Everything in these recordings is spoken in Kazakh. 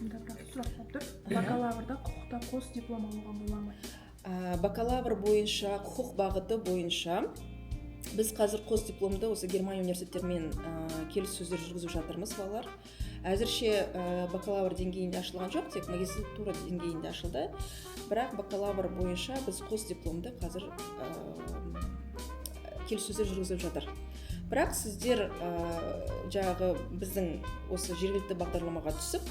Бірақ сұрақ болып тұр: бакалаврда құқықта қос диплом алуға бола ма? Бакалавр бойынша, құқық бағыты бойынша біз қазір қос дипломды осы Германия университеттерімен келіссөздер жүргізіп жатырмыз, балалар. Әзірше бакалавр деңгейінде ашылған жоқ, тек магистратура деңгейінде ашылды. Бірақ бакалавр бойынша біз қос дипломды қазір келіссөздер жүргізіп жатыр. Бірақ сіздер жаңағы біздің осы жергілікті бағдарламаға түсіп,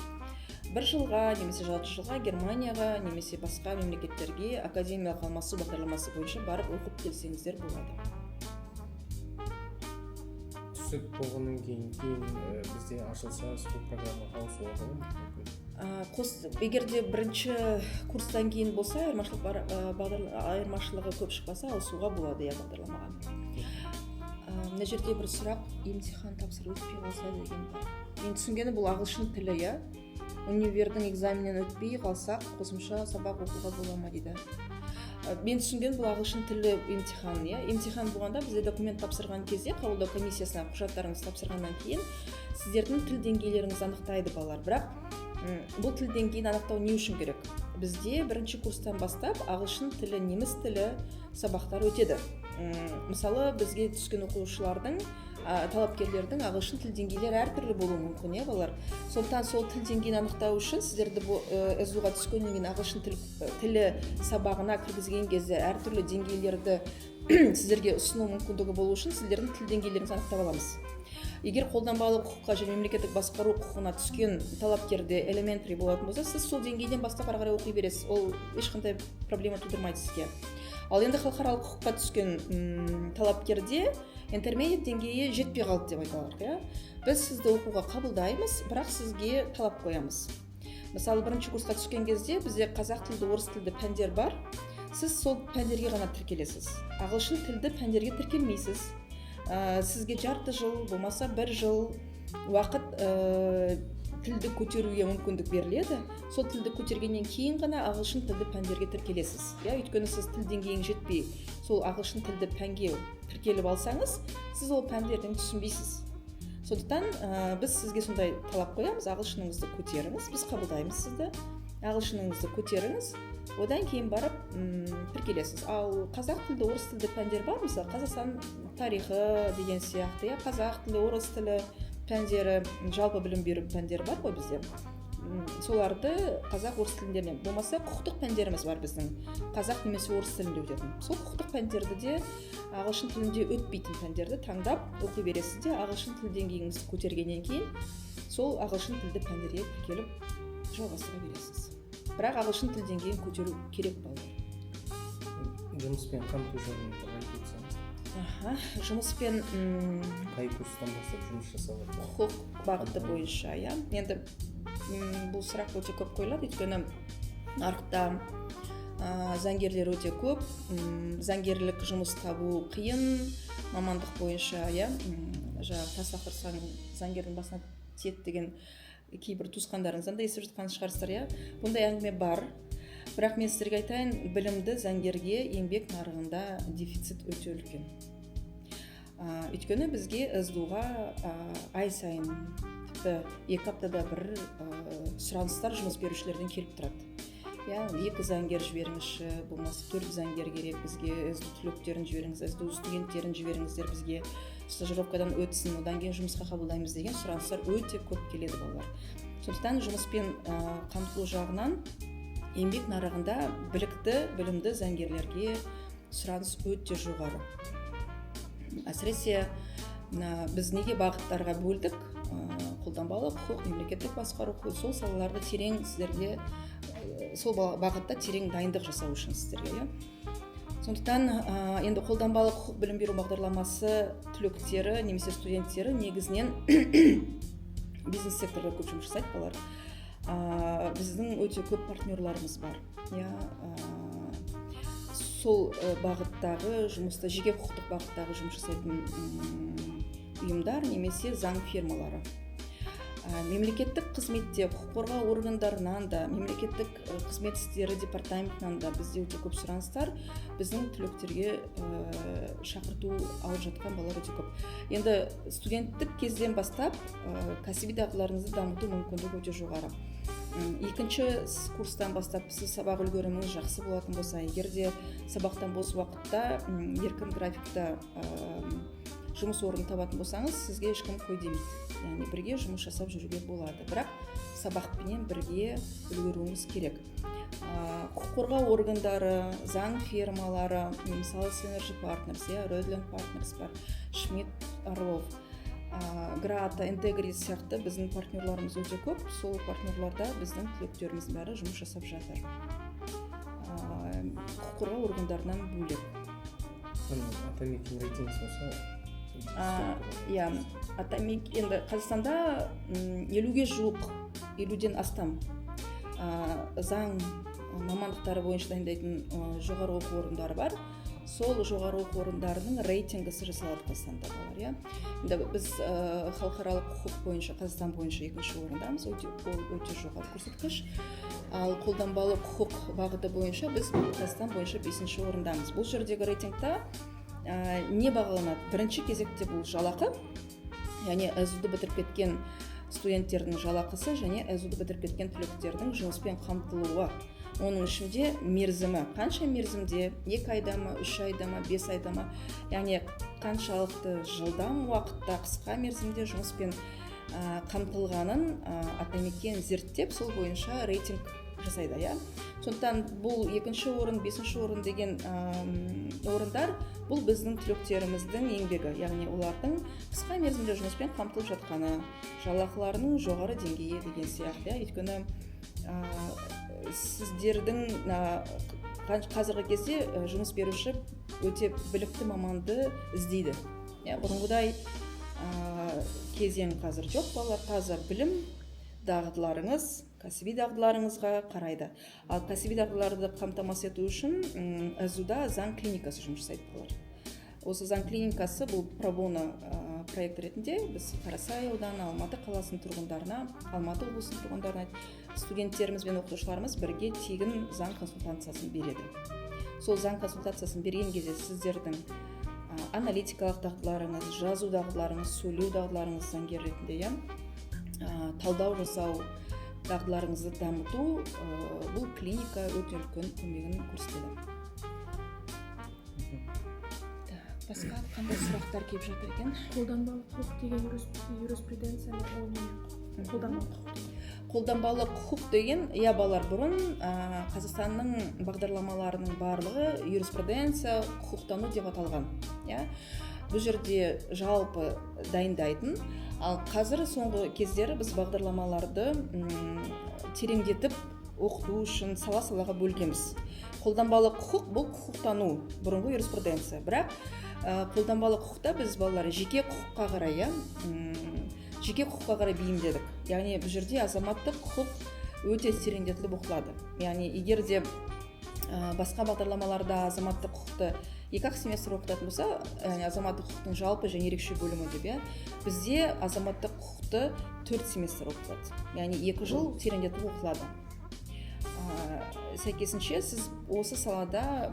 бір жылға немесе жарты жылға Германияға немесе басқа мемлекеттерге академиялық алмасу бағдарламасы бойынша барып оқып келсеңіздер болады. Түсіп болғаннан кейін бізде ашылса, сол программаға ауысуға болады ма мүмкін? Қос, егер де бірінші курстан кейін болса, айырмашылық бар, айырмашылығы көп шықпаса, ауысуға болады, иә, бағдарламаға. Мына жерде бір сұрақ: емтихан тапсырып өтпей қалса деген бар. Мен түсінгенім, бұл ағылшын тілі, иә. Универдің экзаменінен өтпей қалсақ, қосымша сабақ оқуға бола ма дейді. Мен түсінген, бұл ағылшын тілі емтихан, иә. Емтихан болғанда, бізде документ тапсырған кезде, қабылдау комиссиясына құжаттарыңызды тапсырғаннан кейін сіздердің тіл деңгейлеріңізді анықтайды, балалар. Бірақ бұл тіл деңгейін анықтау не үшін керек? Бізде бірінші курстан бастап ағылшын тілі, неміс тілі сабақтар өтеді. Мысалы, бізге түскен оқушылардың, талапкерлердің ағылшын тіл деңгейлері әртүрлі болуы мүмкін, иә, балалар. Сондықтан сол тіл деңгейін анықтау үшін сіздерді бұл СДУ-ға түскеннен кейін ағылшын тілі сабағына кіргізген кезде әртүрлі деңгейлерді сіздерге ұсыну мүмкіндігі болу үшін сіздердің тіл деңгейлеріңізді анықтап аламыз. Егер қолданбалы құқыққа және мемлекеттік басқару құқығына түскен талапкерде elementary болатын болса, сіз сол деңгейден бастап ары қарай оқи бересіз, ол ешқандай проблема тудырмайды сізге. Ал енді халықаралық құқыққа түскен талапкерде intermediate деңгейі жетпей қалды деп айталық, иә, біз сізді оқуға қабылдаймыз, бірақ сізге талап қоямыз. Мысалы, бірінші курсқа түскен кезде бізде қазақ тілді, орыс тілді пәндер бар, сіз сол пәндерге ғана тіркелесіз, ағылшын тілді пәндерге тіркелмейсіз. Сізге жарты жыл болмаса бір жыл уақыт тілді көтеруге мүмкіндік беріледі. Сол тілді көтергеннен кейін ғана ағылшын тілді пәндерге тіркелесіз, иә. Өйткені сіз тіл деңгейіңіз жетпей сол ағылшын тілді пәнге тіркеліп алсаңыз, сіз ол пәнді ертең түсінбейсіз. Сондықтан біз сізге сондай талап қоямыз: ағылшыныңызды көтеріңіз, біз қабылдаймыз сізді, ағылшыныңызды көтеріңіз, одан кейін барып тіркелесіз. Ал қазақ тілді, орыс тілді пәндер бар, мысалы, Қазақстан тарихы деген сияқты, иә, қазақ тілі, орыс тілі пәндері, жалпы білім беру пәндері бар ғой бізде. Соларды қазақ, орыс тілдерінен болмаса, құқықтық пәндеріміз бар біздің, қазақ немесе орыс тілінде өтетін. Сол құқықтық пәндерді де, ағылшын тілінде өтпейтін пәндерді таңдап оқи бересіз де, ағылшын тіл деңгейіңізді көтергеннен кейін сол ағылшын тілді пәндерге тіркеліп жалғастыра бересіз. Бірақ ағылшын тіл деңгейін көтеру керек, балалар. Жұмыспен қамту жөнінде айтып өтсеңіз. Аха, жұмыспен Қай курстан бастап жұмыс жасауға болады? Құқық бағыты бойынша, иә. Енді бұл сұрақ өте көп қойылады, өйткені нарықта заңгерлер өте көп. Заңгерлік жұмыс табу қиын мамандық бойынша, иә. Жаңағы тас лақтырсаң, заңгердің басына тиеді деген кейбір туысқандарыңыздан да естіп жатқан шығарсыздар, иә. Бұндай әңгіме бар, бірақ мен сіздерге айтайын, білімді заңгерге еңбек нарығында дефицит өте үлкен. Өйткені бізге СДУ-ға ай сайын, тіпті 2 аптада бір сұраныстар жұмыс берушілерден келіп тұрады, иә. Екі заңгер жіберіңізші, болмаса төрт заңгер керек бізге, СДУ түлектерін жіберіңіз, СДУ студенттерін жіберіңіздер бізге, стажировкадан өтсін, одан кейін жұмысқа қабылдаймыз деген сұраныстар өте көп келеді, балалар. Сондықтан жұмыспен қамтылу жағынан еңбек нарығында білікті, білімді заңгерлерге сұраныс өте жоғары. Әсіресе мына біз неге бағыттарға бөлдік: қолданбалы құқық, мемлекеттік басқару құқығы, сол салаларды терең сіздерге сол бағытта терең дайындық жасау үшін сіздерге, иә. Сондықтан енді қолданбалы құқық білім беру бағдарламасы түлектері немесе студенттері негізінен бизнес секторда көп жұмыс жасайды, балалар. Біздің өте көп партнерларымыз бар, иә. Сол бағыттағы жұмыста, жеке құқықтық бағыттағы жұмыс жасайтын ұйымдар немесе заң фирмалары. Мемлекеттік қызметте, құқық қорғау органдарынан да, мемлекеттік қызмет істері департаментінен да бізде өте көп сұраныстар, біздің түлектерге шақырту алып жатқан балалар өте көп. Енді студенттік кезден бастап кәсіби дағдыларыңызды дамыту мүмкіндігі өте жоғары. Екінші курстан бастап сіз сабақ үлгеріміңіз жақсы болатын болса, егер де сабақтан бос уақытта еркін графикта жұмыс орнын табатын болсаңыз, сізге ешкім қой демейді, яғни бірге жұмыс жасап жүруге болады, бірақ сабақпенен бірге үлгеруіңіз керек. Құқық қорғау органдары, заң фирмалары, мысалы, Synergy Partners, иә, Rödland Partners бар, Schmidt Орлов, Грата, Интегрис сияқты біздің партнерларымыз өте көп. Сол партнерларда біздің түлектеріміздің бәрі жұмыс жасап жатыр. Құқық қорғау органдарынан бөлек. Атамекен рейтингісі болса? Иә, енді Қазақстанда 50-ге жуық, 50-ден астам заң мамандықтары бойынша дайындайтын жоғары оқу орындары бар. Сол жоғары оқу орындарының рейтингісі жасалады Қазақстанда, балалар, иә. Енді біз халықаралық құқық бойынша Қазақстан бойынша екінші орындамыз, өте, ол өте жоғары көрсеткіш. Ал қолданбалы құқық бағыты бойынша біз Қазақстан бойынша бесінші орындамыз. Бұл жердегі рейтингта не бағаланады? Бірінші кезекте бұл жалақы, яғни СДУ-ды бітіріп кеткен студенттердің жалақысы және СДУ-ды бітіріп кеткен түлектердің жұмыспен қамтылуы, оның ішінде мерзімі, қанша мерзімде, 2 айда ма, 3 айда ма, 5 айда ма, яғни қаншалықты жылдам уақытта, қысқа мерзімде жұмыспен қамтылғанын Атамекен зерттеп, сол бойынша рейтинг жасайды, иә. Сондықтан бұл екінші орын, бесінші орын деген орындар бұл біздің түлектеріміздің еңбегі, яғни олардың қысқа мерзімде жұмыспен қамтылып жатқаны, жалақыларының жоғары деңгейі деген сияқты, иә. Өйткені сіздердің қазіргі кезде жұмыс беруші өте білікті маманды іздейді, иә. Бұрынғыдай кезең қазір жоқ, балалар. Қазір білім, дағдыларыңыз, кәсіби дағдыларыңызға қарайды. Ал кәсіби дағдыларды қамтамасыз ету үшін СДУ-да заң клиникасы жұмыс жасайды, балалар. Осы заң клиникасы бұл pro bono проект ретінде біз Қарасай ауданы, Алматы қаласының тұрғындарына, Алматы облысының тұрғындарына студенттеріміз бен оқытушыларымыз бірге тегін заң консультациясын береді. Сол заң консультациясын берген кезде сіздердің аналитикалық дағдыларыңыз, жазу дағдыларыңыз, сөйлеу дағдыларыңыз заңгер ретінде, иә, талдау жасау дағдыларыңызды дамыту, бұл клиника өте үлкен көмегін көрсетеді. Так, басқа қандай сұрақтар келіп жатыр екен? Қолданбалы құқық деген юриспруденция ма, ол не, қолданбалы құқық деген? Қолданбалы құқық деген, иә, балалар, бұрын Қазақстанның бағдарламаларының барлығы юриспруденция, құқықтану деп аталған, иә. Бұл жерде жалпы дайындайтын. Ал қазір соңғы кездері біз бағдарламаларды тереңдетіп оқыту үшін сала салаға бөлгенбіз. Қолданбалы құқық бұл құқықтану, бұрынғы юриспруденция. Бірақ қолданбалы құқықта біз, балалар, жеке құқыққа қарай, иә, жеке құқыққа қарай бейімдедік. Яғни бұл жерде азаматтық құқық өте тереңдетіліп оқылады. Яғни егер де басқа бағдарламаларда азаматтық құқықты екі-ақ семестр оқытатын болса, яғни азаматтық құқықтың жалпы және ерекше бөлімі деп, иә, бізде азаматтық құқықты 4 семестр оқытылады, яғни 2 жыл тереңдетіп оқылады. Сәйкесінше сіз осы салада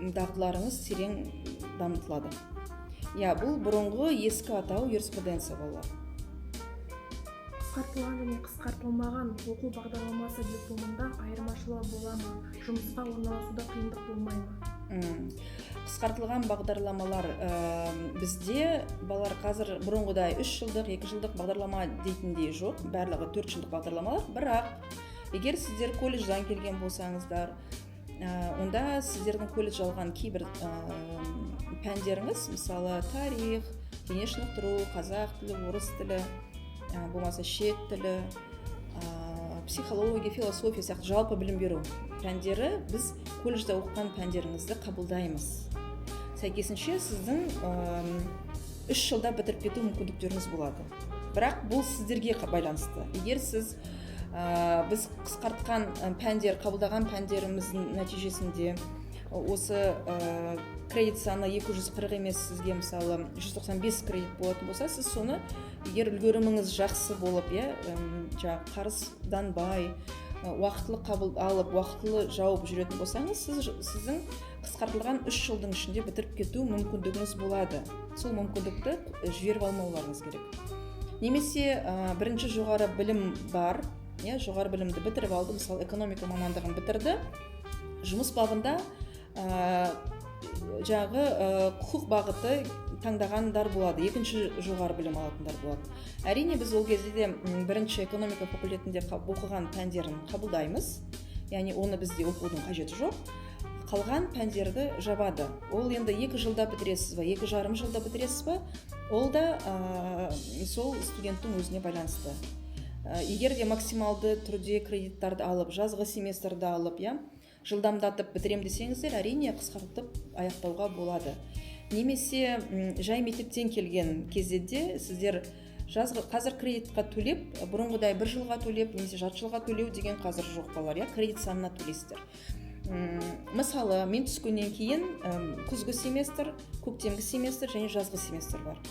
дағдыларыңыз терең дамытылады, иә. Бұл бұрынғы ескі атау юриспруденция, балалар. Қысқартылған және қысқартылмаған оқу бағдарламасы дипломында айырмашылығы бола ма? Жұмысқа орналасуда қиындық болмай ма? Қысқартылған бағдарламалар, бізде, балалар, қазір бұрынғыдай 3 жылдық, 2 жылдық бағдарлама дейтіндей жоқ, барлығы 4 жылдық бағдарламалар. Бірақ егер сіздер колледждан келген болсаңыздар, онда сіздердің колледж алған кейбір пәндеріңіз, мысалы, тарих, дене шынықтыру, қазақ тілі, орыс тілі, болмаса шет тілі, психология, философия сияқты жалпы білім беру пәндері, біз колледжде оқыған пәндеріңізді қабылдаймыз. Сәйкесінше сіздің 3 жылда бітіріп кету мүмкіндіктеріңіз болады. Бірақ бұл сіздерге байланысты. Егер сіз біз қысқартқан пәндер, қабылдаған пәндеріміздің нәтижесінде осы кредит саны 240 емес, сізге, мысалы, 195 кредит болатын болса, сіз соны егер үлгеріміңіз жақсы болып, иә, жаңағы қарызданбай, уақытылы қабыл алып, уақытылы жауып жүретін болсаңыз, сіздің қысқартылған 3 жылдың ішінде бітіріп кету мүмкіндігіңіз болады. Сол мүмкіндікті жіберіп алмауларыңыз керек. Немесе бірінші жоғары білім бар. иә, жоғары білімді бітіріп алды, мысалы, экономика мамандығын бітірді, жұмыс бабында жаңағы құқық бағыты таңдағандар болады, екінші жоғары білім алатындар болады. Әрине, біз ол кезде де бірінші экономика факультетінде оқыған пәндерін қабылдаймыз, яғни оны бізде оқудың қажеті жоқ, қалған пәндерді жабады. Ол енді 2 жылда бітіресіз ба, 2,5 жылда бітіресіз ба, ол да сол студенттің өзіне байланысты. Егер де максималды түрде кредиттарды алып, жазғы семестрді алып, иә, жылдамдатып бітірем десеңіздер, әрине, қысқартып аяқтауға болады. Немесе жай мектептен келген кезде де сіздер жазғы, қазір кредитқа төлеп, бұрынғыдай бір жылға төлеп немесе жарты жылға төлеу деген қазір жоқ, балалар, иә, кредит санына төлейсіздер. Мысалы, мен түскеннен кейін күзгі семестр, көктемгі семестр және жазғы семестр бар.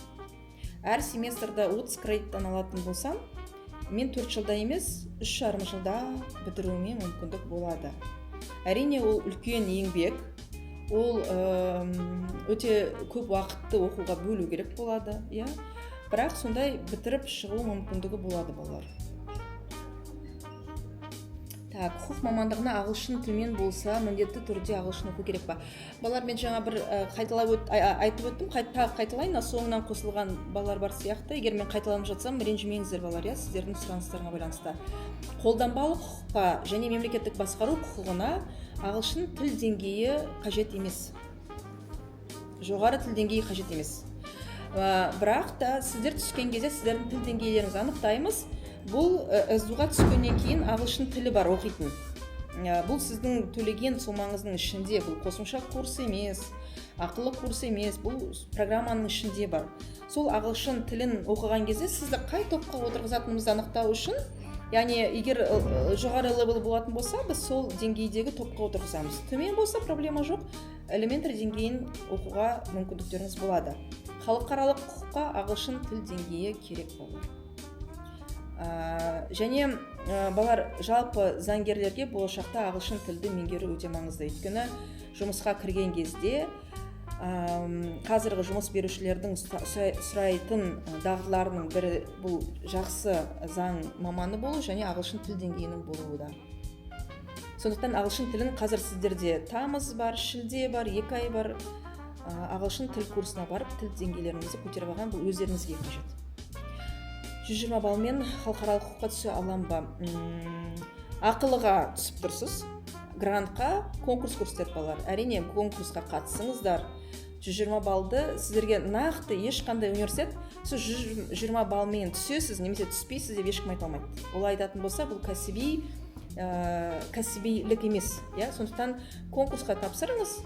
Әр семестрда 30 кредиттан алатын болсам, мен 4 жылда емес, 3,5 жылда бітіруіме мүмкіндік болады. Әрине, ол үлкен еңбек, ол өте көп уақытты оқуға бөлу керек болады, иә, бірақ сондай бітіріп шығу мүмкіндігі болады, балалар. Так, құқық мамандығына ағылшын төмен болса, міндетті түрде ағылшын оқу керек па? Балалар, мен жаңа бір қайталап айтып өттім, тағы қайталайын, мына соңынан қосылған балалар бар сияқты. Егер мен қайталанып жатсам, ренжімеңіздер, балалар, иә, сіздердің сұраныстарыңа байланысты. Қолданбалы құқыққа және мемлекеттік басқару құқығына ағылшын тіл деңгейі қажет емес. Жоғары тіл деңгейі қажет емес. Бірақ та сіздер түскен кезде сіздердің тіл деңгейлеріңізді анықтаймыз. Бұл СДУ-ға түскеннен кейін ағылшын тілі бар оқитын. Бұл сіздің төлеген сомаңыздың ішінде, бұл қосымша курс емес, ақылы курс емес, бұл программаның ішінде бар. Сол ағылшын тілін оқыған кезде сізді қай топқа отырғызатынымызды анықтау үшін, яғни егер жоғары level болатын болса, біз сол деңгейдегі топқа отырғызамыз. Төмен болса, проблема жоқ, elementary деңгейін оқуға мүмкіндіктеріңіз болады. Халықаралық құқыққа ағылшын тіл деңгейі керек болады. Және балалар, жалпы заңгерлерге болашақта ағылшын тілді меңгеру өте маңызды, өйткені жұмысқа кірген кезде қазіргі жұмыс берушілердің сұрайтын дағдыларының бірі бұл жақсы заң маманы болу және ағылшын тіл деңгейінің болуы да. Сондықтан ағылшын тілін қазір сіздерде тамыз бар, шілде бар, 2 ай бар, ағылшын тіл курсына барып тіл деңгейлеріңізді көтеріп алған бұл өздеріңізге қажет. 120 баллмен халықаралық құқыққа түсе алам ба? Ақылыға түсіп тұрсыз, грантқа конкурс көрсетеді, балалар. Әрине, конкурсқа қатысыңыздар. 120 баллды сіздерге нақты ешқандай университет сіз 120 баллмен түсесіз немесе түспейсіз деп ешкім айта алмайды. Ол айтатын болса, бұл кәсібилік емес, иә? Сондықтан конкурсқа тапсырыңыз.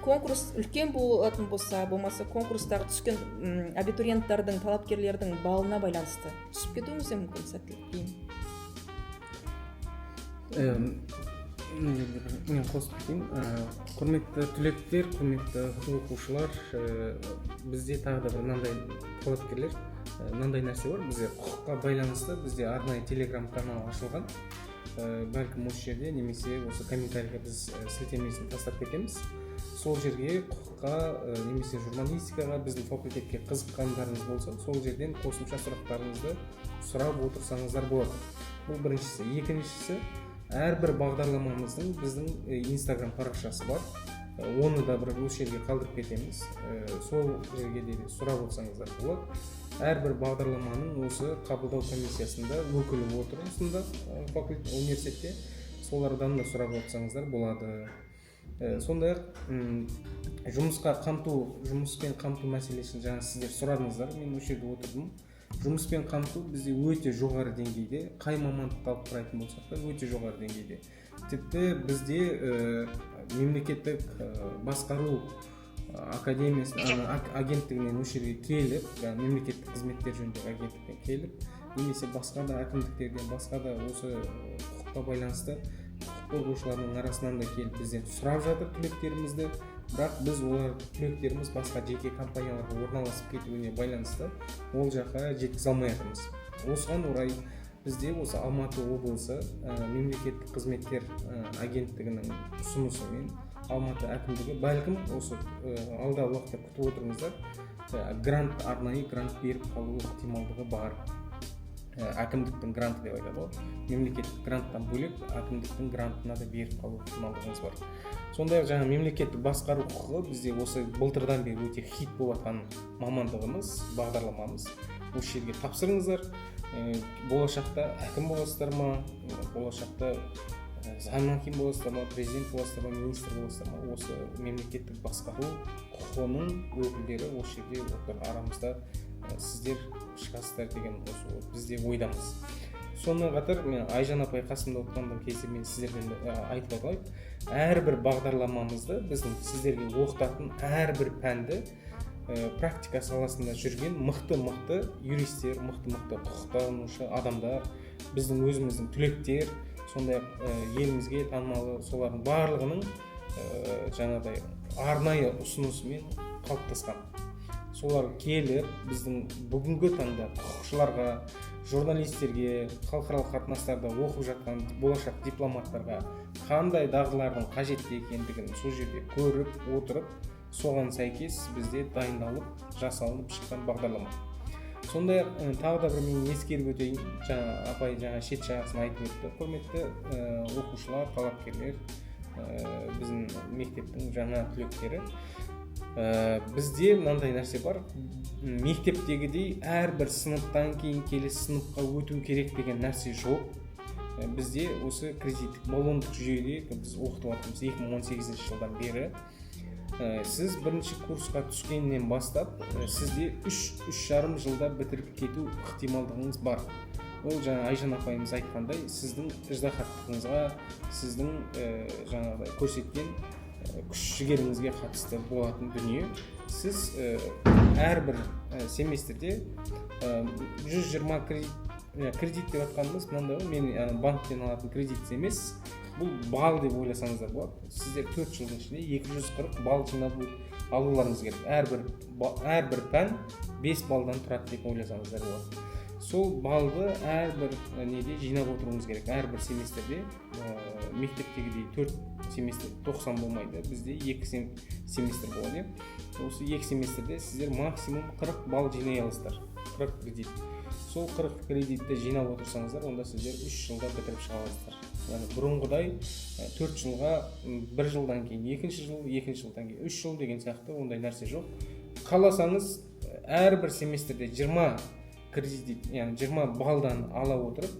Конкурс үлкен болатын болса, болмаса конкурстағы түскен абитуриенттардың, талапкерлердің баллына байланысты түсіп кетуіңіз де мүмкін. Сәттілік тілеймін. Мына жерде мен қосып кетейін. Құрметті түлектер, құрметті оқушылар, бізде тағы да бір мынандай талапкерлер, мынандай нәрсе бар. Бізде құқыққа байланысты бізде арнайы телеграм канал ашылған. Бәлкім осы жерде немесе осы комментарийге біз сілтемесін тастап кетеміз. Сол жерге құқыққа немесе журналистикаға, біздің факультетке қызыққандарыңыз болса, сол жерден қосымша сұрақтарыңызды сұрап отырсаңыздар болады. Бұл біріншісі. Екіншісі, әрбір бағдарламамыздың біздің инстаграм парақшасы бар. Оны да бір осы жерге қалдырып кетеміз. Сол жерге де сұрап отырсаңыздар болады. Әрбір бағдарламаның осы қабылдау комиссиясында өкілі отыр осында, факультет, университетте, солардан да сұрап отырсаңыздар болады. Сондай-ақ, жұмыспен қамту мәселесін жаңа сіздер сұрадыңыздар, мен осы жерде отырдым. Жұмыспен қамту бізде өте жоғары деңгейде, қай мамандықты алып қарайтын болсақ та өте жоғары деңгейде. Тіпті бізде мемлекеттік басқару академиясы, агенттігінен осы жерге келіп, жаңағы мемлекеттік қызметтер жөніндегі агенттіктен келіп, немесе басқа да әкімдіктерден, басқа да осы құқыққа байланысты құқық қорғаушылардың арасынан да келіп бізден сұрап жатыр түлектерімізді. Бірақ біз олар түлектеріміз басқа жеке компанияларға орналасып кетуіне байланысты ол жаққа жеткізе алмай жатырмыз. Осыған орай бізде осы Алматы облысы мемлекеттік қызметтер агенттігінің ұсынысымен Алматы әкімдігі бәлкім осы алдағы уақытта, күтіп отырыңыздар, грант, арнайы грант беріп қалу ықтималдығы бар. Әкімдіктің гранты деп айтады ғой, мемлекеттік гранттан бөлек әкімдіктің грантына да беріп қалу ықтималдығыңыз бар. Сондай-ақ жаңа мемлекеттік басқару құқығы бізде осы былтырдан бері өте хит болып жатқан мамандығымыз, бағдарламамыз. Осы жерге тапсырыңыздар. Болашақта әкім боласыздар ма, болашақта заң боласыздар ма, президент боласыздар ма, министр боласыздар ма, осы мемлекеттік басқару құқығының өкілдері осы жерде отыр, арамызда сіздер шығасыздар деген осы бізде ойдамыз. Сонымен қатар мен Айжан апай қасымда отырған кезде мен сіздерден айтып алайын, әрбір бағдарламамызды, біздің сіздерге оқытатын әрбір пәнді практика саласында жүрген мықты-мықты юристтер, мықты-мықты құқықтанушы адамдар, біздің өзіміздің түлектер, сондай-ақ елімізге танымалы солардың барлығының жаңағыдай арнайы ұсынысымен қалыптасқан. Солар келіп біздің бүгінгі таңда құқықшыларға, журналистерге, халықаралық қатынастарда оқып жатқан болашақ дипломаттарға қандай дағдылардың қажетті екендігін сол жерде көріп отырып, соған сәйкес бізде дайындалып, жасалынып шыққан бағдарлама. Сондай-ақ тағы да бір мен ескеріп өтейін, жаңа апай жаңа шет жағасын айтып өтті. Құрметті оқушылар, талапкерлер, біздің мектептің жаңа түлектері, бізде мынандай нәрсе бар: мектептегідей әрбір сыныптан кейін келесі сыныпқа өту керек деген нәрсе жоқ. Бізде осы кредиттік баллондық жүйеде біз оқытып жатырмыз 2018 жылдан бері. Сіз бірінші курсқа түскеннен бастап сізде 3-3,5 жылда бітіріп кету ықтималдығыңыз бар. Ол жаңа Айжан апайымыз айтқандай, сіздің ыждаһаттығыңызға, сіздің жаңағыдай көрсеткен күш жігеріңізге қатысты болатын дүние. Сіз әрбір семестрде 120 кредит, кредит деп жатқанымыз мынандай ғой, мен банктен алатын кредит емес, бұл балл деп ойласаңыздар болады. Сіздер 4 жылдың ішінде 240 балл жинап алуларыңыз керек. Әрбір пән 5 баллдан тұрады деп ойласаңыздар болады. Сол баллды әрбір неде жинап отыруыңыз керек. Әрбір семестрде, мектептегідей 4 семестр 90 болмайды, бізде 2 семестр болады. Осы 2 семестрде сіздер максимум 40 балл жинай аласыздар, 40 кредит. Сол 40 кредитті жинап отырсаңыздар, онда сіздер 3 жылда бітіріп шыға аласыздар. Яғни бұрынғыдай 4 жылға, 1 жылдан кейін екінші жыл, екінші жылдан кейін 3 жыл деген сияқты ондай нәрсе жоқ. Қаласаңыз әрбір семестрде 20 кредит, яғни 20 баллдан ала отырып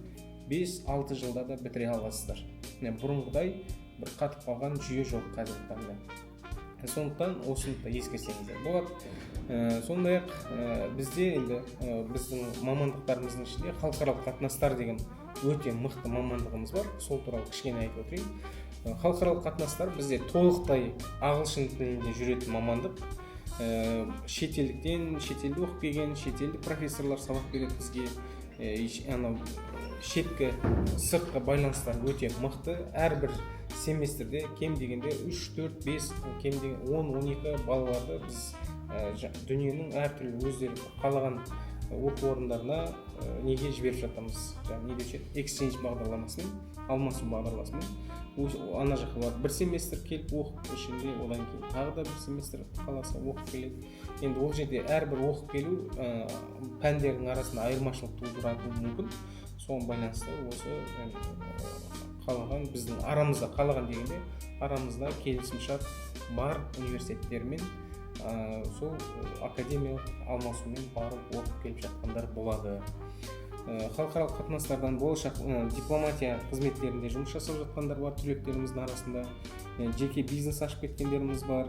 5-6 жылда да бітіре аласыздар. Яғни бұрынғыдай бір қатып қалған жүйе жоқ қазіргі таңда. Сондықтан осыны да ескерсеңіздер болады. Сондай-ақ бізде енді біздің мамандықтарымыздың ішінде халықаралық қатынастар деген өте мықты мамандығымыз бар. Сол туралы кішкене айтып отырайын. Халықаралық қатынастар бізде толықтай ағылшын тілінде жүретін мамандық. Шетелдіктен, шетелде оқып келген шетелдік профессорлар сабақ береді бізге. Анау шеткі сыртқы байланыстар өте мықты. Әрбір семестрде кем дегенде 3, 4, 5, кем дегенде 10, 12 балаларды біз дүниенің әртүрлі өздері қалаған оқу орындарына неге жіберіп жатамыз. Жаңа не деуші еді, exchange бағдарламасымен, алмасу бағдарламасымен. Ана жаққа барып бір семестр келіп оқып, осы жерде одан кейін тағы да бір семестр қаласа оқып келеді. Енді ол жерде әрбір оқып келу пәндердің арасында айырмашылық тудыратын мүмкін. Соған байланысты осы қалаған, біздің арамызда қалаған дегенде арамызда келісімшарт бар университеттермен, сол академиялық алмасумен барып оқып келіп жатқандар болады. Халықаралық қатынастардан болашақ дипломатия қызметтерінде жұмыс жасап жатқандар бар түлектеріміздің арасында, жеке бизнес ашып кеткендеріміз бар,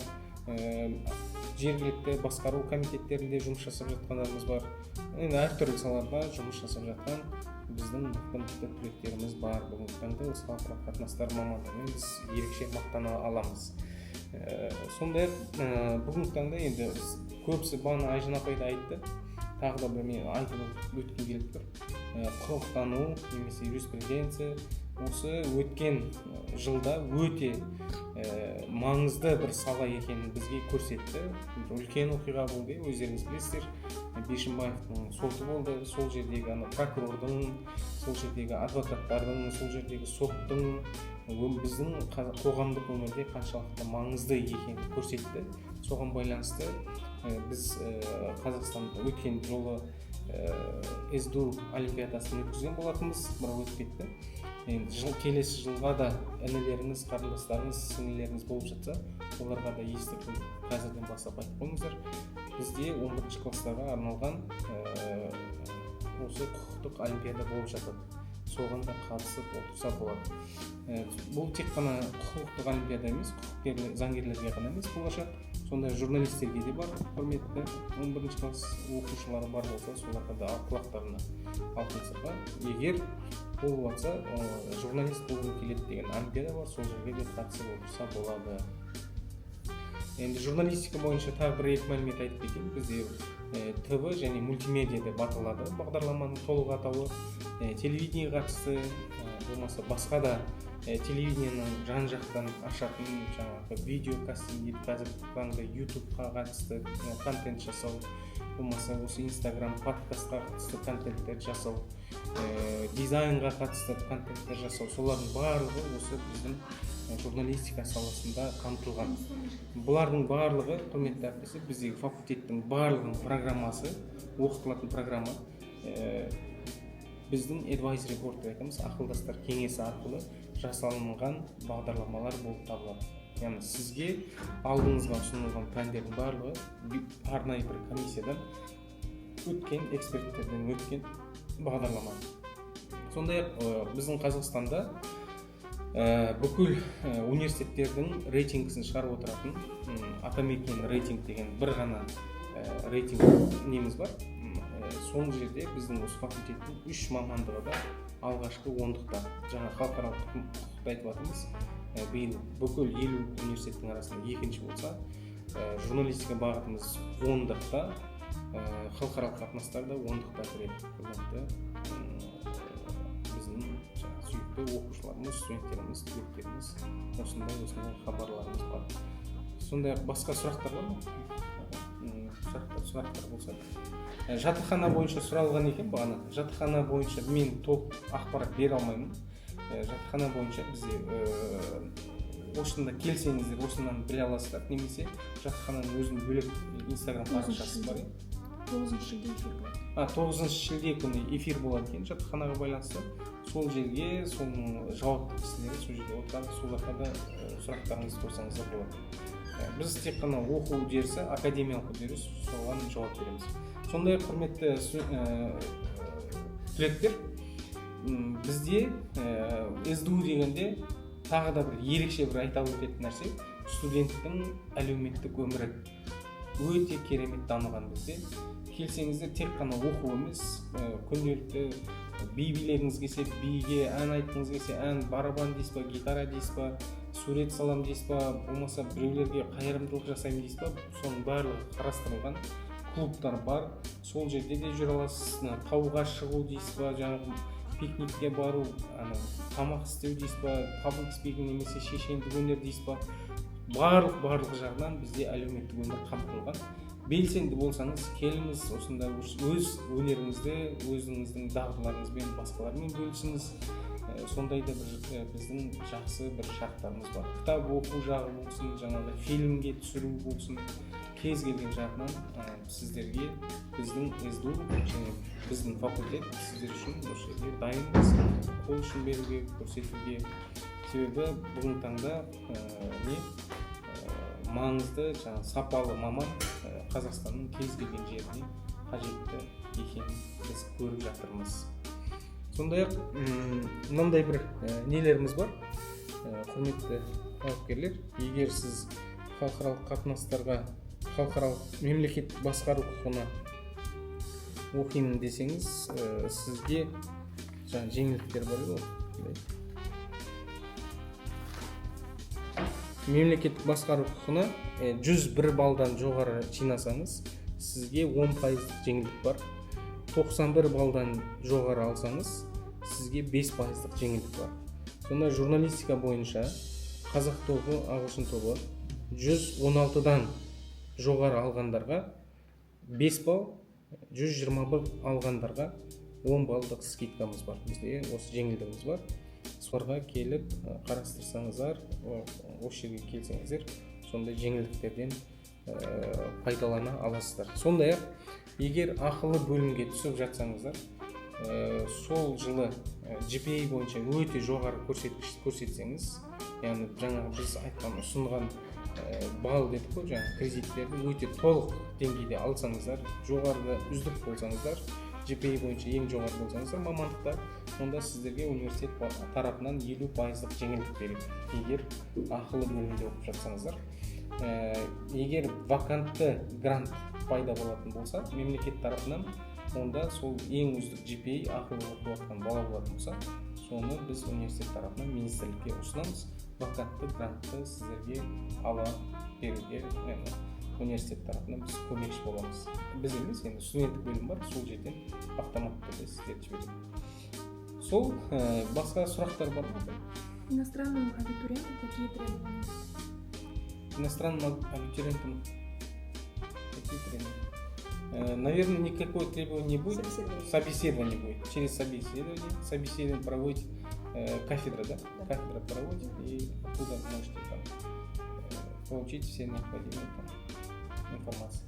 жергілікті басқару комитеттерінде жұмыс жасап жатқандарымыз бар. Енді әртүрлі салаларда жұмыс жасап жатқан біздің мықты-мықты түлектеріміз бар. Бүгінгі таңда осы халықаралық қатынастар мамандығымен біз ерекше мақтана аламыз. Сондай-ақ бүгінгі таңда енді көбісі бағана Айжан апай да айтты, тағы да бір мен айтып өткім келіп тұр. Құқықтану немесе юриспруденция осы өткен жылда өте маңызды бір сала екенін бізге көрсетті. Бір үлкен оқиға болды, өздеріңіз білесіздер, Бишімбаевтың соты болды. Сол жердегі ана прокурордың, сол жердегі адвокаттардың, сол жердегі соттың біздің қоғамдық өмірде қаншалықты маңызды екенін көрсетті. Соған байланысты біз Қазақстанда өткен жолы СДУ олимпиадасын өткізген болатынбыз, бірақ өтіп кетті. Енді келесі жылға да інілеріңіз, қарындастарыңыз, сіңлілеріңіз болып жатса, оларға да естірту қазірден бастап айтып қойыңыздар. Бізде 11 класстарға арналған осы құқықтық олимпиада болып жатады. Соған да қатысып отырса болады. Бұл тек қана құқықтық олимпиада емес, құқықкерлер, заңгерлерге ғана емес, болашақ сондай журналистерге де бар. Құрметті 11 класс оқушылары бар болса, соларға да құлақтарына алтын сырға. Егер болып жатса, журналист болғым келеді деген олимпиада бар, сол жерге де қатысып отырса болады. Енді журналистика бойынша тағы бір екі мәлімет айтып кетейін. Бізде ТВ және мультимедиа деп аталады бағдарламаның толық атауы. Телевидениеге қатысты, болмаса басқа да телевидениенің жан жақтан ашатын жаңағы видео кастинг дейді қазіргі таңда, ютубқа қатысты контент жасау, болмаса осы инстаграм, подкастқа қатысты контенттер жасау, дизайнға қатысты контенттер жасау, солардың барлығы осы біздің журналистика саласында қамтылған. Бұлардың барлығы, құрметті әріптестер, біздегі факультеттің барлығының программасы, оқытылатын программа біздің advisory board деп айтамыз, ақылдастар кеңесі арқылы жасалынған бағдарламалар болып табылады. Яғни сізге алдыңызға ұсынылған пәндердің барлығы арнайы бір комиссиядан өткен, эксперттерден өткен бағдарлама. Сондай-ақ біздің Қазақстанда бүкіл университеттердің рейтингісін шығарып отыратын Атамекен рейтинг деген бір ғана рейтинг неміз бар. Сол жерде біздің осы факультеттің үш мамандығы да алғашқы ондықта. Жаңа халықаралық құқықты айтып жатырмыз. Биыл бүкіл 50 университеттің арасында екінші болса, журналистика бағытымыз ондықта, халықаралық қатынастар да ондықта кіреді. Құрметті біздің сүйікті оқушыларымыз, студенттеріміз, түлектеріміз, осындай хабарларымыз бар. Сондай-ақ басқа сұрақтар бар ма? Сұрақтар болса, жатақхана бойынша сұралған екен бағана. Жатақхана бойынша мен толық ақпарат бере алмаймын. Жатақхана бойынша бізде осында келсеңіздер, осынан біле аласыздар, немесе жатақхананың өзінің бөлек инстаграм парақшасы бар. 9 шілде эфир болады. 9 шілде күні эфир болады екен жатақханаға байланысты. Сол жерге соның жауапты кісілері сол жерде отырады, сол жаққа да сұрақтарыңызды қойсаңыздар болады. Біз тек қана оқу үдерісі, академиялық үдеріс, соған жауап береміз. Сондай-ақ, құрметті түлектер, бізде СДУ дегенде тағы да бір ерекше бір айта өтетін нәрсе, студенттің әлеуметтік өмірі өте керемет дамыған бізде. Келсеңіздер, тек қана оқу емес, күнделікті би билегіңіз келсе биге, ән айтқыңыз келсе ән, барабан дейсіз ба, гитара дейсіз ба, сурет салам дейсіз ба, болмаса біреулерге қайырымдылық жасаймын дейсіз ба, соның барлығы қарастырылған. Клубтар бар, сол жерде де жүре аласыз. Тауға шығу дейсіз ба, жаңағы пикникке бару, ана тамақ істеу дейсіз ба, public speaking немесе шешендік өнер дейсіз ба, барлық жағынан бізде әлеуметтік өмір қамтылған. Белсенді болсаңыз, келіңіз, осында өз өнеріңізді, өзіңіздің дағдыларыңызбен басқалармен бөлісіңіз. Сондай да бір біздің жақсы бір шарттарымыз бар. Кітап оқу жағы болсын, жаңағы фильмге түсіру болсын, кез келген жағынан сіздерге біздің СДУ және біздің факультет сіздер үшін осы жерде дайынбыз қол ұшын беруге, көрсетуге. Себебі бүгінгі таңда маңызды жаңа сапалы маман Қазақстанның кез келген жеріне қажетті екенін біз көріп жатырмыз. Сондай-ақ мынандай бір нелеріміз бар. Құрметті талапкерлер, егер сіз халықаралық қатынастарға, халықаралық мемлекеттік басқару құқығына оқимын десеңіз, сізге жаңа жеңілдіктер бар еді ғой. Мемлекеттік басқару құқығына 101 балдан жоғары жинасаңыз, сізге 10% жеңілдік бар. 91 балдан жоғары алсаңыз, сізге 5% жеңілдік бар. Сонда журналистика бойынша қазақ тобы, ағылшын тобы 116-дан жоғары алғандарға 5 балл, 121 алғандарға 10 балдық скидкамыз бар. Бізде осы жеңілдігіміз бар. Соларға келіп қарастырсаңыздар, осы жерге келсеңіздер, сондай жеңілдіктерден пайдалана аласыздар. Сондай-ақ Егер ақылы бөлімге түсіп жатсаңыздар, сол жылы GPA бойынша өте жоғары көрсеткіш көрсетсеңіз, яғни жаңағы біз айтқан ұсынған балл дедік қой, жаңағы кредиттерді өте толық деңгейде алсаңыздар, жоғарыда үздік болсаңыздар, GPA бойынша ең жоғары болсаңыздар мамандықта, онда сіздерге университет тарапынан 50% жеңілдік береді, егер ақылы бөлімде оқып жатсаңыздар. Егер вакантты грант пайда болатын болса мемлекет тарапынан, онда сол ең үздік GPA ақылы оқып жатқан бала болатын болса, соны біз университет тарапынан министрлікке ұсынамыз. Вакантты грантты сіздерге ала беруге университет тарапынан біз көмекші боламыз. Біз емес, енді студенттік бөлім бар, сол жерден автоматты түрде сіздерді жібереді. Сол, басқа сұрақтар бар ма? Иностранным абитуриентам какие требования? Иностранным абитуриентам какие требования? Наверное, никакого требования не будет. Собеседование. Собеседование будет. Через собеседование. Собеседование проводит кафедра, да? Да. Кафедра проводит, и оттуда можете там получить все необходимые там информации.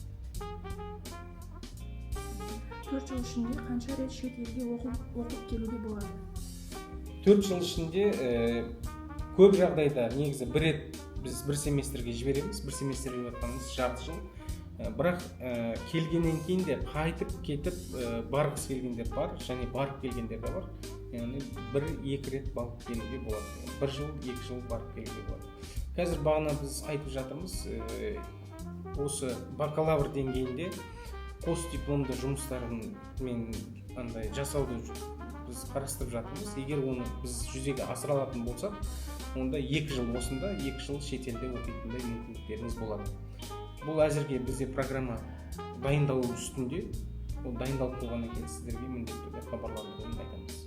4 жыл ішінде қанша рет шет елге оқып келуге болады? 4 жыл ішінде көп жағдайда негізі бір рет біз бір семестрге жібереміз. Бір семестр деп жатқанымыз жарты жыл. Бірақ келгеннен кейін де қайтып кетіп барғысы келгендер бар, және барып келгендер де бар. Яғни 1-2 рет барып келуге болады. 1 жыл, 2 жыл барып келуге болады. Қазір бағана біз айтып жатырмыз, осы бакалавр деңгейінде қос дипломды жұмыстарын мен андай жасауды біз қарастырып жатырмыз. Егер оны біз жүзеге асыра алатын болсақ, онда 2 жыл осында, 2 жыл шетелде оқитындай мүмкіндіктеріңіз болады. Бұл әзірге бізде программа дайындалу үстінде. Ол дайындалып болғаннан кейін сіздерге міндетті түрде хабарландыруын айтамыз.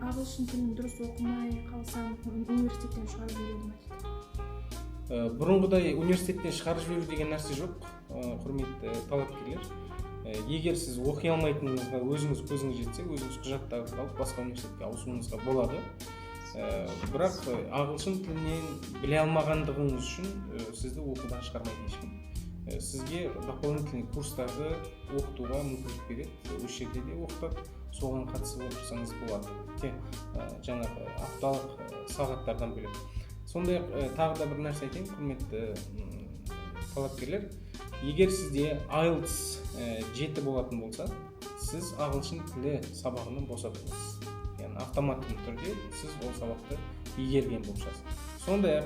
Ағылшын тілін дұрыс оқымай қалсам, университеттен шығарып жібереді ме дейді? Бұрынғыдай университеттен шығарып жіберу деген нәрсе жоқ, құрметті талапкерлер. Егер сіз оқи алмайтыныңызға өзіңіз көзіңіз жетсе, өзіңіз құжаттарды алып басқа университетке ауысуыңызға болады. Бірақ ағылшын тілінен біле алмағандығыңыз үшін сізді оқудан шығармайды ешкім. Сізге дополнительный курстарды оқытуға мүмкіндік береді, осы жерде де оқытады, соған қатысып отырсаңыз болады. Жаңағы апталық сағаттардан бөлек. Сондай-ақ тағы да бір нәрсе айтайын, құрметті талапкерлер, егер сізде IELTS 7 болатын болса, сіз ағылшын тілі сабағынан босатыласыз. Яғни автоматты түрде сіз ол сабақты игерген болып шығасыз. Сондай-ақ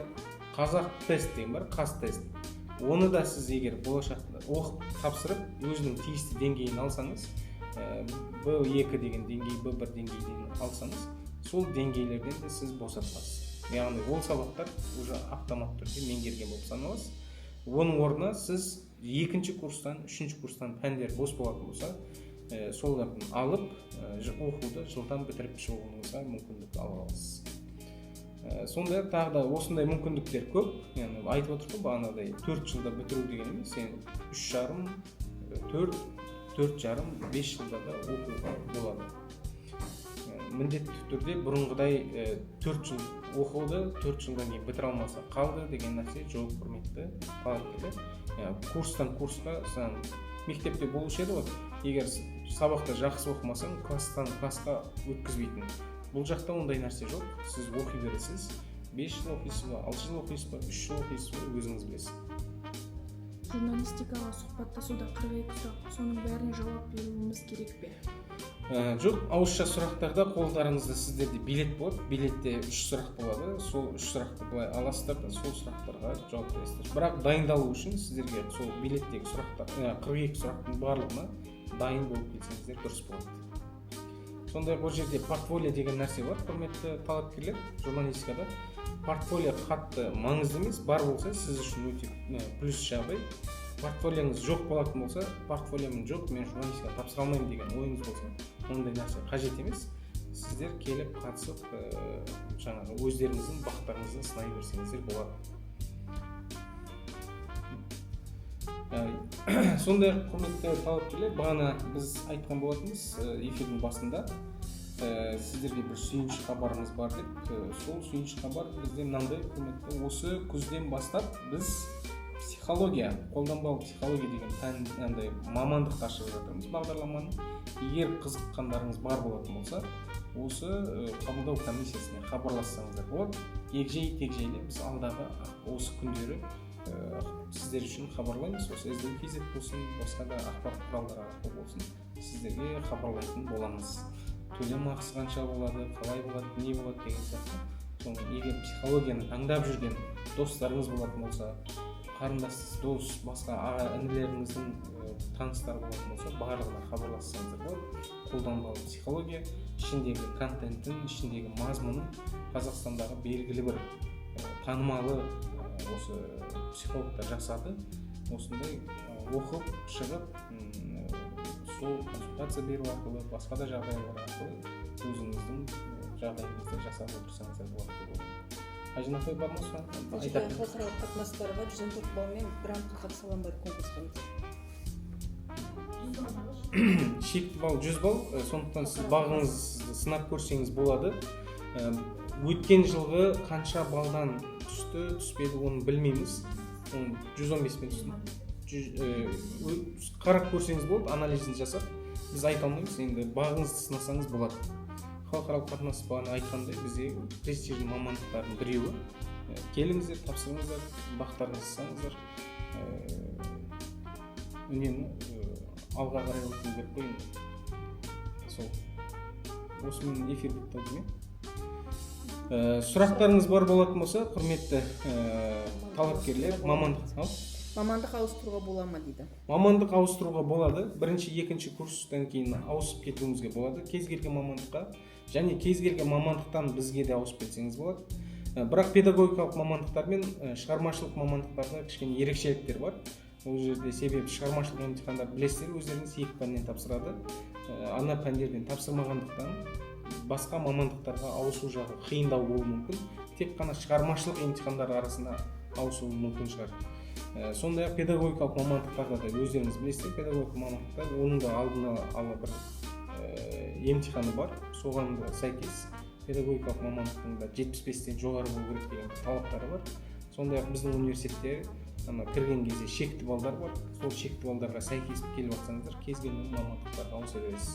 қазақ тест деген бар, қаз тест. Оны да сіз егер болашақта оқып тапсырып, өзінің тиісті деңгейін алсаңыз, Б2 деген деңгей, Б1 деңгейден алсаңыз, сол деңгейлерден де сіз босатыласыз. Яғни ол сабақтар уже автоматты түрде меңгерген болып саналасыз. Оның орнына сіз 2-ші курстан, 3-ші курстан пәндер бос болатын болса, соларды алып, оқуды жылдам бітіріп шығуыңызға мүмкіндік ала аласыз. Сондай-ақ тағы да осындай мүмкіндіктер көп. Яғни айтып отырмын ғой, бағанағыдай 4 жылда бітіру деген емес, сен үш жарым, төрт, төрт жарым, 5 жылда да оқуға болады. Міндетті түрде бұрынғыдай 4 жыл оқуды 4 жылдан кейін бітіре алмаса қалды деген нәрсе жоқ, құрметті талапкерлер. Курстан курсқа, сен мектепте болушы еді ғой, егер сабақта жақсы оқымасаң, класстан классқа өткізбейтін. Бұл жақта ондай нәрсе жоқ, сіз оқи бересіз, 5 жыл оқисыз ба, 6 жыл оқисыз ба, 3 жыл оқисыз ба, өзіңіз білесіз. Журналистикаға сұхбаттасуда 42 сұрақ, соның бәріне жауап беруіміз керек пе? Жоқ, ауызша сұрақтарда қолдарыңызда сіздерде билет болады, билетте 3 сұрақ болады, сол 3 сұрақты былай аласыздар да, сол сұрақтарға жауап бересіздер. Бірақ дайындалу үшін сіздерге сол билеттегі сұрақтар, 42 сұрақтың барлығына дайын болып келсеңіздер дұрыс болады. Сондай-ақ ол жерде портфолио деген нәрсе бар, құрметті талапкерлер, журналистикада. Портфолио қатты маңызды емес, бар болса сіз үшін өте плюс жағдай. Портфолионыз жоқ болатын болса, портфолиом жоқ, мен журналистикаға тапсыра алмаймын деген ойыңыз болса, ондай нәрсе қажет емес. Сіздер келіп қатысып, жаңағы өздеріңіздің бақтарыңызды сынай берсеңіздер болады. Сондай-ақ, құрметті талапкерлер, бағана біз айтқан болатынбыз, эфирдің басында, сіздерге бір сүйінші хабарымыз бар деп. Сол сүйінші хабар бізде мынандай, құрметті, осы күзден бастап біз Психология, қолданбалы психология деген пән, андай мамандықты ашып жатырмыз, бағдарламаны. Егер қызыққандарыңыз бар болатын болса, осы қабылдау комиссиясына хабарлассаңыздар болады. Егжей тегжейлі біз алдағы осы күндері сіздер үшін хабарлаймыз. Осы СДУ kz болсын, басқа да ақпарат құралдары арқылы болсын, сіздерге хабарлайтын боламыз. Төлем ақысы қанша болады, қалай болады, не болады деген сияқты. Соны егер психологияны таңдап жүрген достарыңыз болатын болса, қарындас, дос, басқа аға інілеріңіздің таныстары болатын болса, барлығына хабарлассаңыздар болады. Қолданбалы психология ішіндегі контентін, ішіндегі мазмұнын Қазақстандағы белгілі бір танымалы осы психологтар жасады. Осындай оқып шығып, сол консультация беру арқылы, басқа да жағдайлар арқылы өзіңіздің жағдайыңызды жасап отырсаңыздар болады деп ойлаймын. Айжан апай, бар ма сұрақ? Бұл жерде халықаралық қатынастарға 114 баллмен грантқа қатыса аламын ба конкурсқа дейді. Шекті балл 100 балл, сондықтан сіз бағыңызды сынап көрсеңіз болады. Өткен жылғы қанша балдан түсті, түспеді, оны білмейміз. Оны 115 пен түсті. Қарап көрсеңіз болады, анализін жасап. Біз айта алмаймыз, енді бағыңызды сынасаңыз болады. Халықаралық қатынас, бағана айтқандай, бізде престижді мамандықтардың біреуі. Келіңіздер, тапсырыңыздар, бақтарыңызды сынаңыздар. Үнемі алға қарай өту керек қой енді. Сол. Осымен эфир бітті ау деймін. Сұрақтарыңыз бар болатын болса, құрметті талапкерлер, мамандық ау? Мамандық ауыстыруға бола ма дейді. Мамандық ауыстыруға болады. Бірінші, екінші курстан кейін ауысып кетуіңізге болады кез келген мамандыққа, және кез келген мамандықтан бізге де ауысып кетсеңіз болады. Бірақ педагогикалық мамандықтар мен шығармашылық мамандықтарда кішкене ерекшеліктер бар ол жерде. Себебі шығармашылық емтихандар, білесіздер өздеріңіз, екі пәннен тапсырады. Ана пәндерден тапсырмағандықтан, басқа мамандықтарға ауысу жағы қиындау болуы мүмкін. Тек қана шығармашылық емтихандар арасында ауысуы мүмкін шығар. Сондай ақ педагогикалық мамандықтарда да, өздеріңіз білесіздер, педагогикалық мамандықтар, оның да алдын ала бір емтиханы бар. Соған да сәйкес педагогикалық мамандықтың да 75-тен жоғары болу керек деген талаптары бар. Сондай ақ біздің университетте ана кірген кезде шекті балдар бар. Сол шекті балдарға сәйкес келіп жатсаңыздар, кез келген мамандықтарға ауыса бересіз.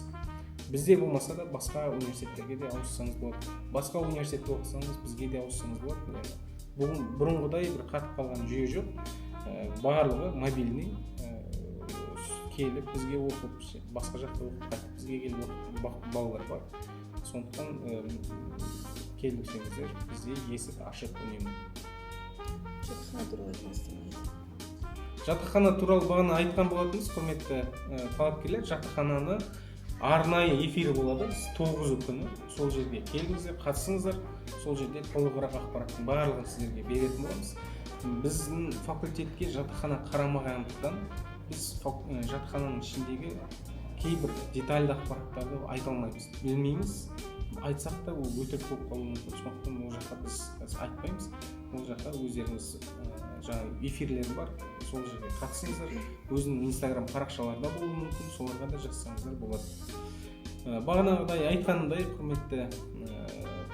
Бізде болмаса да, басқа университеттерге де ауыссаңыз болады. Басқа университетте оқысаңыз, бізге де ауыссаңыз болады. Яғни бүгін бұрынғыдай бір қатып қалған жүйе жоқ. Барлығы мобильный. Келіп бізге оқып, басқа жақта оқып, қайтып бізге келіп оқитын балалар бар. Сондықтан келсеңіздер, бізде есік ашық үнемі. Жатақхана туралы айтыңыз дейді. Жатақхана туралы бағана айтқан болатынбыз, құрметті талапкерлер. Жатақхананы арнайы эфир болады 9-ы күні. Сол жерге келіңіздер, қатысыңыздар. Сол жерде толығырақ ақпараттың барлығын сіздерге беретін боламыз. Біздің факультетке жатақхана қарамағандықтан, біз жатақхананың ішіндегі кейбір детальді ақпараттарды айта алмаймыз, білмейміз. Айтсақ та, ол өтірік болып қалуы мүмкін. Сондықтан ол жаққа біз қазір айтпаймыз. Ол жаққа өздеріңіз жаңағы эфирлер бар, сол жерге қатысыңыздар. Өзінің инстаграм парақшалары да болуы мүмкін, соларға да жазсаңыздар болады. Бағанағыдай айтқанымдай, құрметті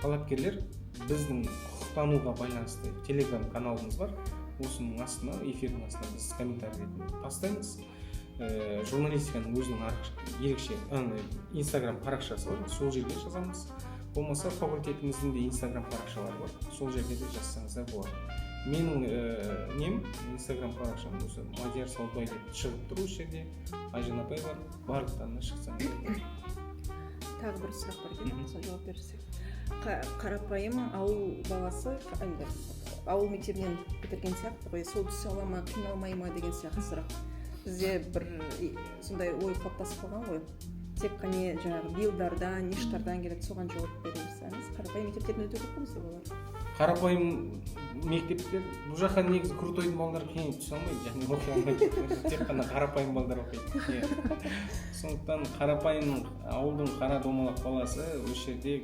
талапкерлер, біздің құқықтануға байланысты телеграм каналымыз бар. Осының астына, эфирдің астына біз комментарий ретінде тастаймыз. Журналистиканың өзінің ерекше инстаграм парақшасы бар, сол жерге жазамыз. Болмаса факультетіміздің де инстаграм парақшалары бар, сол жерге де жазсаңыздар болады. Менің нем, инстаграм парақшам осы Мадияр Саудбай деп шығып тұр. Осы жерде Айжан апай бар, барлықтарына шықсаңыздар болады. Тағы бір сұрақ бар екен, соған жауап берсек. Қарапайым ауыл баласы, енді ауыл мектебінен бітірген сияқты ғой, сол түсе ала ма, қиналмай ма деген сияқты сұрақ. Бізде бір сондай ой қалыптасып қалған ғой, тек қана жаңағы БИЛ-дардан, НИШ-тардан келеді. Соған жауап бере берсеңіз. Қарапайым мектептерден өте көп қой бізде балалар. Қарапайым мектептер, бұл жаққа негізі крутой дың балалары қиын түсе алмайды және оқи алмайды. Тек қана қарапайым балдар оқиды, иә. Сондықтан қарапайым ауылдың қара домалақ баласы осы жерде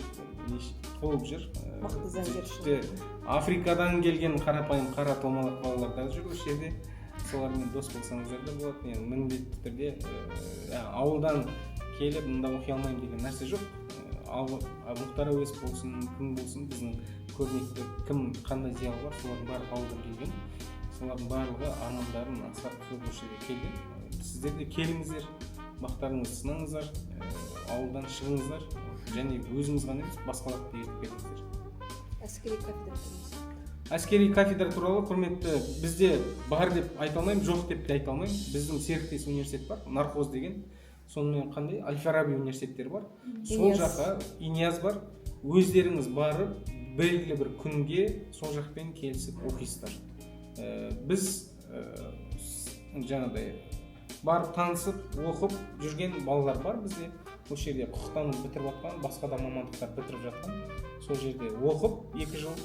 толып жүр. Мықты заңгер. Тіпті Африкадан келген қарапайым қара домалақ балалар да жүр осы жерде. Солармен дос болсаңыздар да болады. Енді міндетті түрде ауылдан келіп, мында оқи алмаймын деген нәрсе жоқ. Ал Мұхтар Әуезов болсын, кім болсын, біздің көрнекті кім, қандай зиялы бар, солардың бәрі ауылдан келген. Солардың барлығы армандарын аңсап сол осы жерге келген. Сіздер де келіңіздер, бақтарыңызды сынаңыздар, ауылдан шығыңыздар және өзіңіз ғана емес, басқаларды да ертіп келіңіздер. Әскери кафедра туралы. Әскери кафедра туралы, құрметті, бізде бар деп айта алмаймын, жоқ деп те айта алмаймын. Біздің серіктес университет бар, Нархоз деген, сонымен қандай Әл Фараби университеттері бар, сол Иняз. жаққа, Иняз бар. Өздеріңіз барып, белгілі бір күнге сол жақпен келісіп оқисыздар. Біз жаңағыдай барып танысып оқып жүрген балалар бар бізде. Осы жерде құқықтану бітіріп жатқан, басқа да мамандықтар бітіріп жатқан, сол жерде оқып 2 жыл,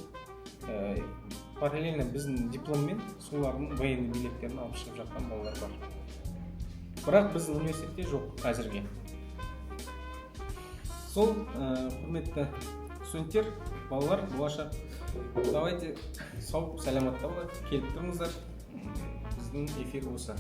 параллельно біздің дипломмен солардың военный билеттерін алып шығып жатқан балалар бар. Бірақ біздің университетте жоқ әзірге. Сол, құрметті студенттер, балалар, болашақ, давайте сау саламатта болайық, келіп тұрыңыздар. Біздің эфир осы.